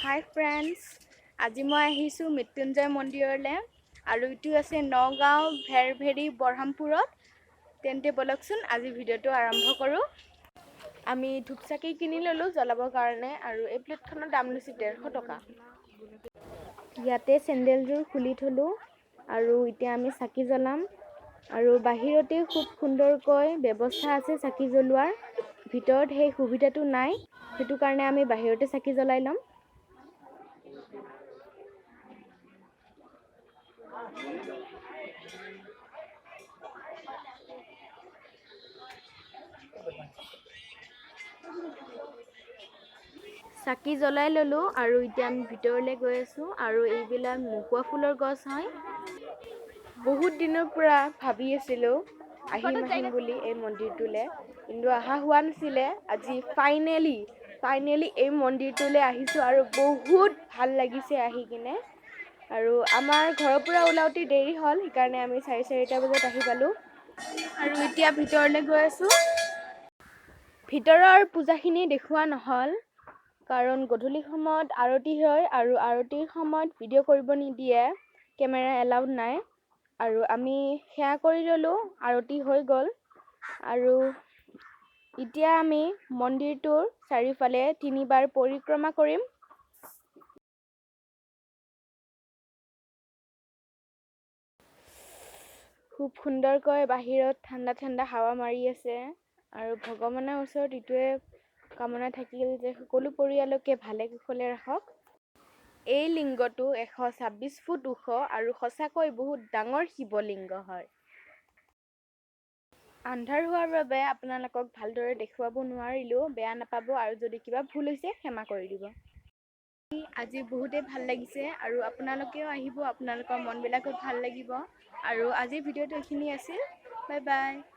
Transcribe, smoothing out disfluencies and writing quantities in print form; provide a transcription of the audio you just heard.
হাই friends, আজি মই আহিছোঁ মৃত্যুঞ্জয় মন্দিৰলৈ আৰু এইটো আছে নগাঁও ভেৰভেৰি বঢ়মপুৰত। তেন্তে ব'লকচোন, আজি ভিডিঅ'টো আৰম্ভ কৰোঁ। আমি ধূপ চাকি কিনি ল'লোঁ জ্বলাবৰ কাৰণে আৰু এই প্লেটখনৰ দাম লৈছে 150 টকা। ইয়াতে চেণ্ডেলযোৰ খুলি থ'লোঁ আৰু এতিয়া আমি চাকি জ্বলাম। আৰু বাহিৰতে খুব সুন্দৰকৈ ব্যৱস্থা আছে চাকি জ্বলোৱাৰ, ভিতৰত সেই সুবিধাটো নাই। সেইটো কাৰণে আমি বাহিৰতে চাকি জ্বলাই ল'ম। চাকি জ্বলাই ল'লোঁ আৰু এতিয়া আমি ভিতৰলৈ গৈ আছোঁ। আৰু এইবিলাক মহুৱা ফুলৰ গছ হয়। বহুত দিনৰ পৰা ভাবি আছিলোঁ আহিম আহিম বুলি এই মন্দিৰটোলৈ, কিন্তু অহা হোৱা নাছিলে। আজি ফাইনেলি ফাইনেলি এই মন্দিৰটোলৈ আহিছোঁ আৰু বহুত ভাল লাগিছে আহি কিনে। আৰু আমাৰ ঘৰৰ পৰা ওলাওঁতে দেৰি হ'ল, সেইকাৰণে আমি 4:30 বজাত আহি পালোঁ। আৰু এতিয়া ভিতৰলৈ গৈ আছোঁ। ভিতৰৰ পূজাখিনি দেখুওৱা নহ'ল, কাৰণ গধূলি সময়ত আৰতি হয় আৰু আৰতিৰ সময়ত ভিডিঅ' কৰিব নিদিয়ে, কেমেৰা এলাউড নাই। আৰু আমি সেৱা কৰি ল'লোঁ, আৰতি হৈ গ'ল। আৰু এতিয়া আমি মন্দিৰটোৰ চাৰিওফালে তিনিবাৰ পৰিক্ৰমা কৰিম। খুব সুন্দৰকৈ বাহিৰত ঠাণ্ডা ঠাণ্ডা হাৱা মাৰি আছে। আৰু ভগৱানৰ ওচৰত এইটোৱে কামনা থাকিল যে সকলো পৰিয়ালকে ভালে কুশলে ৰাখক। এই লিংগটো 126 ফুট ওখ আৰু সঁচাকৈ বহুত ডাঙৰ শিৱলিংগ হয়। আন্ধাৰ হোৱাৰ বাবে আপোনালোকক ভালদৰে দেখুৱাব নোৱাৰিলোঁ, বেয়া নাপাব আৰু যদি কিবা ভুল হৈছে ক্ষমা কৰি দিব। আজি বহুতেই ভাল লাগিছে আৰু আপোনালোকেও আহিব, আপোনালোকৰ মনবিলাকো ভাল লাগিব। আৰু আজিৰ ভিডিঅ'টো এইখিনি আছিল। Bye bye.